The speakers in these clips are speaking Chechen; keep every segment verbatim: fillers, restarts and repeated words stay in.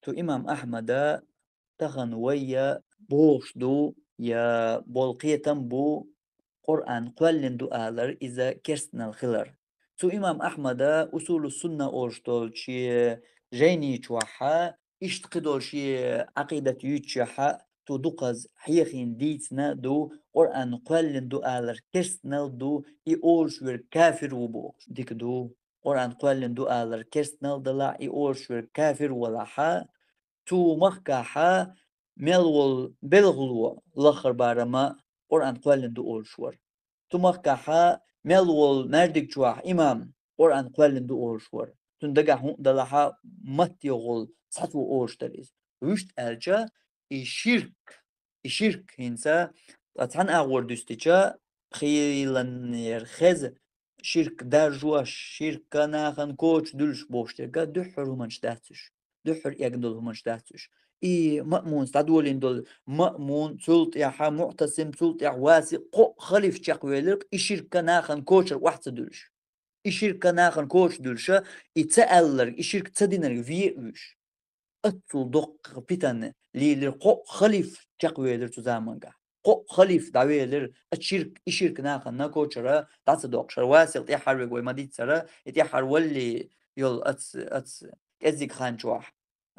Цу имам Ахьмада тахан вайна бохуш ду, я болу кхетам бу, Къуръан кхоьллина ду алар иза керстанал хилар. Цу имам Ахьмада Усулу Сунна олуш долчу жайни чохьа, иштта кхидолу шен Ӏакъидат юьйцучохьа, цу дукхаза хьехийна дийцина ду, Къуръан кхоьллина ду алар керстанал ду, и олуш верг кафир ву бохуш. Дика ду, Къуръан кхоьллина ду алар керстанал далахь, и олуш верг кафир валахьа, цу махкахьа мел волу белхало лаххара барама Къуръан кхоьллина ду олуш вара. Цу махкахьа мел волу маьждиг чохь имам Къуръан кхоьллина ду олуш вара. Цуьнан дагахь хӀун далахьа, матте гӀолла цхьацца олуш дара иза. Вуьшта аьлча, и ширк, и ширк хӀинца, ткъа цхьана агӀор дуьстича, хиланера хеза, ширк даржош, ширка нахана коча дуьллуш бохуш дерг, дуьххьара хӀуманаш дац уьш. Дуьххьара эгна долу хӀуманаш дац уьш. И Маъмунца дӀадолийна долу Маъмун, цул тӀаьхьа Муътасим, цул тӀаьхьа Васиъ, кхоъ халифа чекхвелира, и ширка нахана кочара охьа ца дуьллуш. И ширка нахана коча дуьллуша, и ца аьлларг, и ширк ца динарг ве а вуьш. Аццул доккха питана лийлира, кхоъ халифа чекхвелира цу замангахь. Кхоъ халифа дӀавелира, а ширк, и ширк нахана кочара дӀа ца доккхуш. ХӀара Васиъ тӀаьххьара верг вай ма-дийццара, и тӀаьххьара валли йолу ац, ац кӀеззиг хан чохь,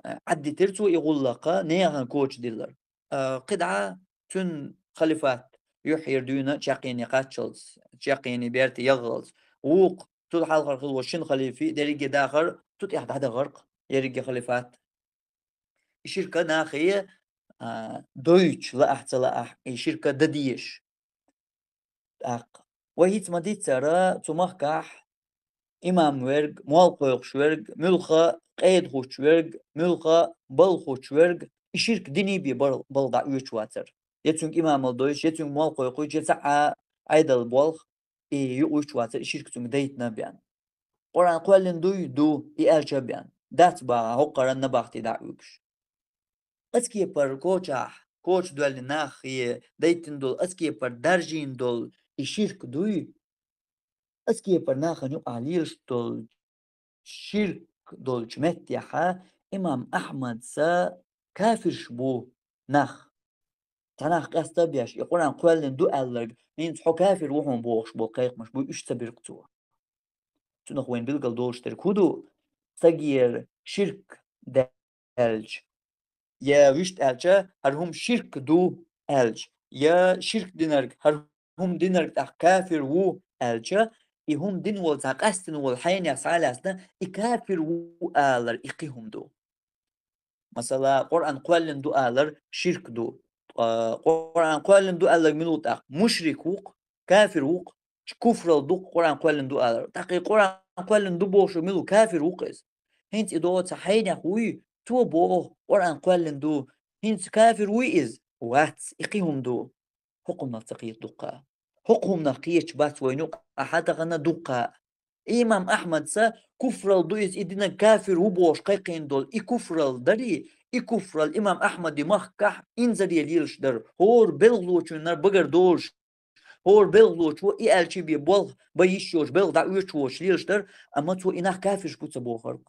а, Ӏаддитира цо и гӀуллакха, нехан коча диллар. А, кхидӀа цуьнан халифат юьхьера дуьйна чаккхене кхаччалц, чаккхене берте яххалц. Вукху, цул хьалхара хилла волу шина халифи дерриге дахар цу тӀехь дӀадахарх, ерриге халифат. И ширка нахе, а, дойтуш лаахь ца лаахь, и ширка дан дезаш. ТӀаккха вай хӀинца ма-дийццара, цу махкахь имам верг, молла кхойкхуш верг, муьлхха къеда хӀуттуш верг, муьлхха балха хӀуттуш верг, и ширк диний бен бар-, балха дӀаоьцуш вацара. Я цуьнга имамалла дойтуш, я цуьнга молла кхойкхуьйтуш, я цхьа а Ӏедал болх, и юкъа оьцуш вацара, и ширк цуьнга дайтина бен. Къуръан кхоьллина дуй? Ду, и аьлча бен. Дац бахьа, хӀокхара набахти дӀа а уьгуш. Ацкепара кочахь, коча доьллина нахе дайтина долу, ацкепара даржийна долу и ширк дуй? Ацкепара нахана юкъахь лелаш долу ширк долчу меттехьа имам Ахьмадца кафирш бу нах. Цхьа нах къаста а беш, и Къуръан кхоьллина ду аьлларг, хӀинца хьо кафир ву хьуна бохуш болу кхайкхамаш бу, уьш ца биркъ цо. Цунах вайн билгал долуш дерг хӀун ду? Стагера ширк даьлча, я вуьшта аьлча, хӀара хӀума ширк ду аьлча, я ширк динарг, хӀара хӀума динарг тӀаккха кафир ву аьлча, и хӀума дина волу, цхьа къаьстина волу хьенех схьа а лаьцна, и кафир ву алар, и кхин хӀума ду. Масала, Къуръан кхоьллина ду алар ширк ду. Ткъа Къуръан кхоьллина ду аьлларг мила ву тӀаккха? Мушрик ву-кх, кафир ву-кх, куфралла ду-кх Къуръан кхоьллина ду алар. ТӀаккха и Къуръан кхоьллина ду бохуш мила ву? Кафир ву-кх иза. ХӀинца и догӀу цхьа хьенех вуй, цо боху Къуръан кхоьллина ду. ХӀинца кафир вуй иза? Вац, и кхин хӀума ду. ХӀокху хӀуманах ца кхета дуккха. ХӀокху хӀуманах кхеташ бац вайна юкъахь тахана дуккха. Имам Ахьмадца куфралла ду иза, и динарг кафир ву бохуш кхайкхийна долу, и куфралла дарий, и куфралла имам Ахьмади махкахь инзаре лелаш дара, хӀора белхалочунна багара долуш, хӀора белхалочо и аьлча бен болх бан йиш йоцуш, белха дӀаоьцуш воцуш лелаш дара, амма цо и нах кафирш бу ца бохура.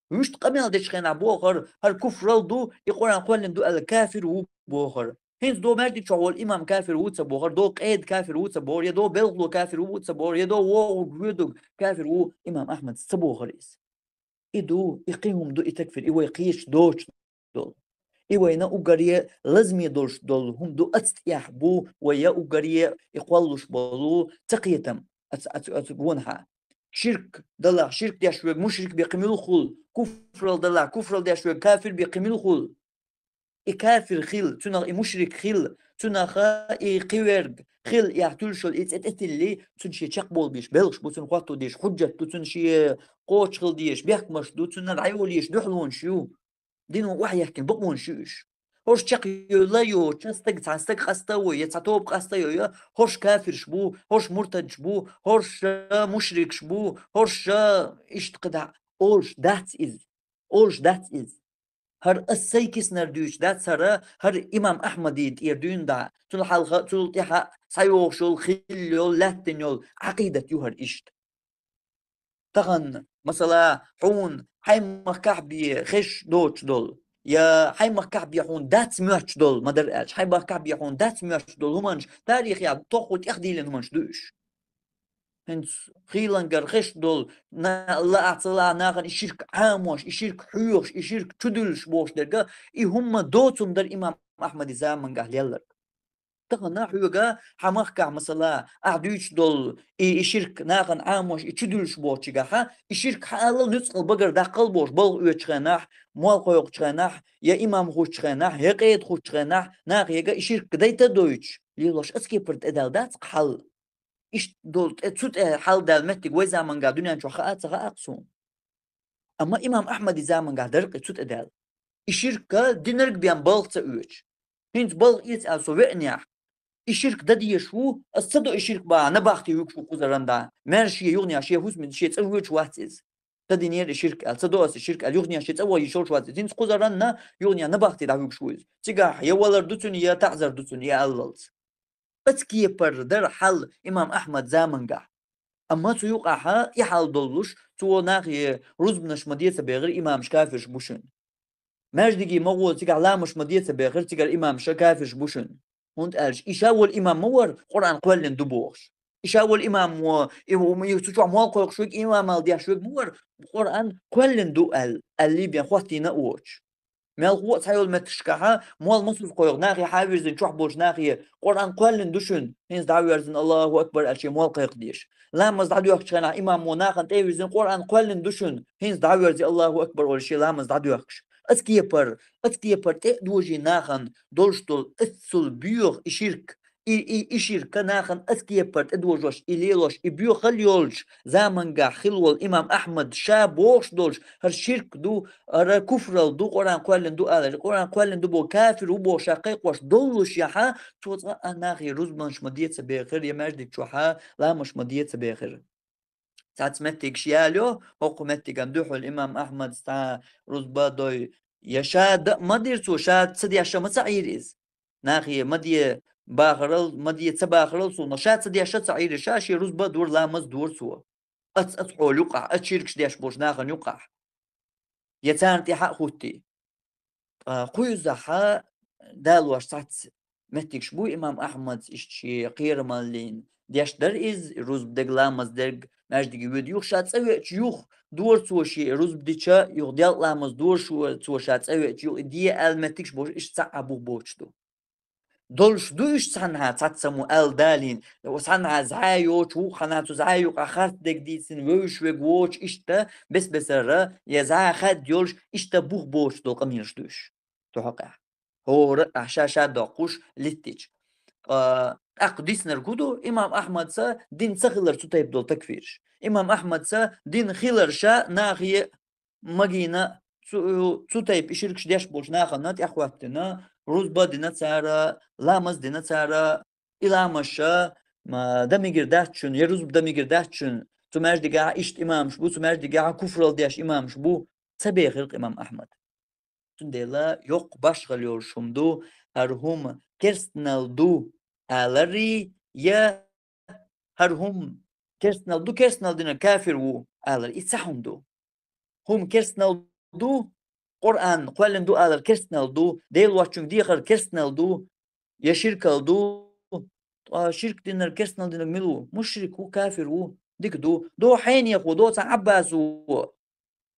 Вуьшта къамел дечу хенахь бохура, хӀара куфралла ду, и Къуръан кхоьллина ду аьлла кафир ву бохура. ХӀинца догӀу маьждиг чохь волу имам кафир ву ца бохура, догӀу къеда кафир ву ца бохура, я догӀу белхало кафир ву ца бохура, я догӀу вогӀург воьдург кафир ву, имам Ахьмадца ца бохура иза. И ду, и кхин хӀума ду, и тагфир, и вай кхеташ доцуш долу. И вайна уггаре лазаме долуш долу хӀума ду, аца тӀехь бу вай я уггаре и кхоллуш болу ца кхетам, аца, аца, аца гонахьа. Ширк далахь, ширк деш верг мушрик бен кхин мила хуьлу, куфралла далахь, куфралла деш верг кафир бен кхин мила хуьлу. И кафир хила, цунах и мушрик хила, цунах и кхин верг хила, и ахь туьллуш йолу и цӀе тӀетилли, цунна шен чекхболу беш белхаш бу, цунна хӀотто деш хьуджат ду, цунна шен кхочуш хила дезаш бехкамаш ду, цунна дӀайолу езаш дуьхьалонаш ю. Дино охьаехкина бакъонаш ю уьш. ХӀорш чекхйолла йоцуш, стаг, цхьа стаг къаста а вой, я цхьа тоба къаста а йой, хӀорш кафирш бу, хӀорш муртадаш бу, хӀорш мушрикаш бу, хӀорш иштта кхидӀа олуш дац иза. Олуш дац иза. ХӀара ас сайн киснара дуьйцуш дац хӀара, хӀара имам Ахьмадина тӀера дуьйна дӀа. Цул хьалха, цул тӀаьхьа схьайогӀуш йолу, хилла йолу, лаьттина йолу Ӏакъидат ю хӀара иштта. Тахана, масала, хьуна хьайн махкахь бен хезаш доцуш долу, я хьай махкахь бен хьуна дац моьттуш долу, ма-дарра аьлча, хьай махкахь бен хьуна дац моьттуш долу хӀуманаш, тарихехь тоххула тӀехдийлина хӀуманаш ду уьш. ХӀинца хийлангара хезаш долу, на-, лаахь ца лаахь нахана и ширк Ӏамош, и ширк хьоьхуш, и ширк чудуьллуш бохуш дерг, и хӀумма доцург дара имам Ахьмадан заманахь лелларг. Тахана хьоьга хьан махкахь, масала, ахь дуьйцуш долу и, и ширк нахана Ӏамош, и чудуьллуш бохучигахь, и ширк хьан алал нуьцкъала багара даккхал бохуш, балха оьцучу хенахь, молла кхойкхучу хенахь, я имам хуьттучу хенахь, я къеда хуьттучу хенахь, нахе и ширк дайта а дойтуш, лелош, оцу кепара тӀедаьлла дац хьал. Иштта долу тӀе, цу тӀе хьал даьлла меттиг вай заманахь дуьнен чохь хаа а ца хаьа-кх суна. Амма имам Ахьмадан заманахь дара-кх и цу тӀе даьлла. И ширк динарг бен балха ца оьцуш. ХӀинца балха эца аьлла со веанехь, и ширк дан дезаш ву, ас ца до и ширк бахьана, набахти вуьгуш ву кхузара дӀа. Маьрша шен юханехь шен хӀусаман шен цӀа воьдуш вац иза. Ца динера и ширк аьлла, ца до ас и ширк аьлла, юханехь шен цӀа вохуьйтуш вац иза. ХӀинца кхузара юханехь набахти дӀавуьгуш ву иза. Цигахь я валар ду цуьнан, я таӀзар ду цуьнан, я аллалц. Оцу кепара дара хьал имам Ахьмадан заманахь. Амма цу юкъахь и хьал долуш, цо нахе рузбанаш ма де ца бохура, имамаш кафирш бу шуна. Маьждиге ма гӀо, цигахь ламазаш ма де ца бохура, цигара имамаш кафирш бу шуна. ХӀунда аьлча и ша волу имам ма вара, Къуръан кхоьллина ду бохуш. И ша волу имам ма, и, и цу чохь молла кхойкхуш верг, имамалла деш верг ма вара, Къуръан кхоьллина ду аьлла, аьллий бен хӀоттийна а воцуш. Мелхо а цхьайолу меттигашкахь молла масуьйса кхойкху, нахе хьан а вирзина, чохь болчу нахе Къуръан кхоьллина ду шуна, хӀинца дӀа а верзина, Аллаху акбар аьлча, молла кхайкхадеш. Ламаз дӀадоьхкучу хенахь имам ма нахана тӀе а вирзина, Къуръан кхоьллина ду шуна, хӀинца дӀа а верзи, Аллаху акбар олуш, шен ламаз дӀадоьхкуш. Оцу кепара, оцу кепара тӀе а дожий нахана долуш долу оццул боьха и ширк, и, и, и ширк нахана оцу кепара тӀе дожош, и лелош, и боьхалла йолчу заманахь хилла волу имам Ахьмад ша бохуш долуш, хӀара ширк ду, хӀара куфралла ду, Къуръан кхоьллина ду алар, Къуръан кхоьллина ду боху кафир ву бохуш ша кхайкхош доллушехь, цо цкъа а нахе рузбанаш ма де ца бохура, я маьждиг чохь ламазаш ма де ца бохура. Цхьацца меттигаш ялайо, хӀокху меттиган дуьхьал имам Ахьмада цхьа рузба дой, я ша дан а ма дира цо, ша ца деш а ма ца Ӏийра иза. Нахе ма де бахарал, ма де ца бахарал суна, ша ца деш а ца Ӏийра, ша шен рузба а дора, ламаз а дора цо. Ац, ац хьол юкъахь, ац ширкаш деш болчу нахана юкъахь. Я царна тӀаьхьа а хӀуттий. Ткъа кхузахь далош цхьацца меттигаш бу имам Ахьмадс иштта шен кхерамаллин деш дара иза, рузба дерг, ламаз дерг, маьждиге воьду юха ша цӀа веача юха дора цо шен рузба дича, юха делкъа ламаз дора шу-, цо ша цӀа веача юха и де аьлла меттигаш болуш, иштта цхьа а бух боцуш ду. Долуш ду уьш цхьанхьа цхьацца мо аьлла далийна, цхьанхьа зӀе йоцуш, вукху хьанна цу зӀе юкъа харц дерг дийцина вевзаш верг воцуш, иштта бес-бесара, я зӀе хадда йолуш, иштта бух боцуш долу къамелаш ду уьш. Цу хьокъехь. ХӀора а ша-ша доккхуш литтича. Ткъа тӀаккха диснарг хӀун ду? Имам Ахьмадца дин ца хилар цу тайпа долу такфираш. Имам Ахьмадца дин хилар ша нахе магийна цу, цу тайпа и ширкаш деш болчу нахана тӀаьхьахӀоттина, рузба а дина цара, ламаз а дина цара, и ламазша, ма, дан мегар дац шуна, я рузба дан мегар дац шуна, цу маьждигехь иштта имамаш бу, цу маьждигехь куфралла деш имамаш бу, ца бохура-кх имам Ахьмада. Цундела йоккха башхалла йолуш хӀума ду, хӀара хӀума керстаналла ду аларий, я хӀара хӀума керстаналла ду, керстаналла динарг кафир ву алар, и цхьа хӀума ду. ХӀума керстаналла ду, Къуръан кхоьллина ду алар керстаналла ду, Дела воцчуьнга дехар керстаналла ду, я ширкалла ду. Ткъа ширк динарг, керстаналла динарг мила ву? Мушрик ву, кафир ву, дика ду. До хьенехо, до цхьа Ӏаббасо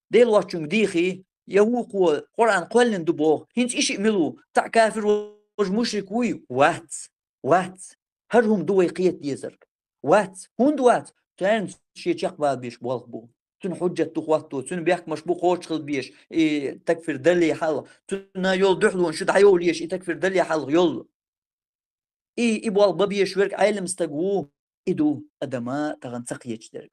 Дела воцчуьнга дийхий, я вукхо Къуръан кхоьллина ду боху, хӀинца и шиъ мила ву? Цхьаъ кафир волуш мушрик вуй? Вац, вац. ХӀара хӀума ду вай кхета дезарг. Вац. ХӀунда вац? Царна шен чекхбала беш болх бу. Цуьнан хьуджат ду хӀотто, цуьнан бехкамаш бу кхочушхила беш, и такфир дале хьалха. Цуьнан йолу дуьхьалонаш ю дӀайовлаеш, и такфир дале хьалха йолу. И, и болх бан беш верг Ӏелам стаг ву, и ду адама тахана ца кхеташ дерг.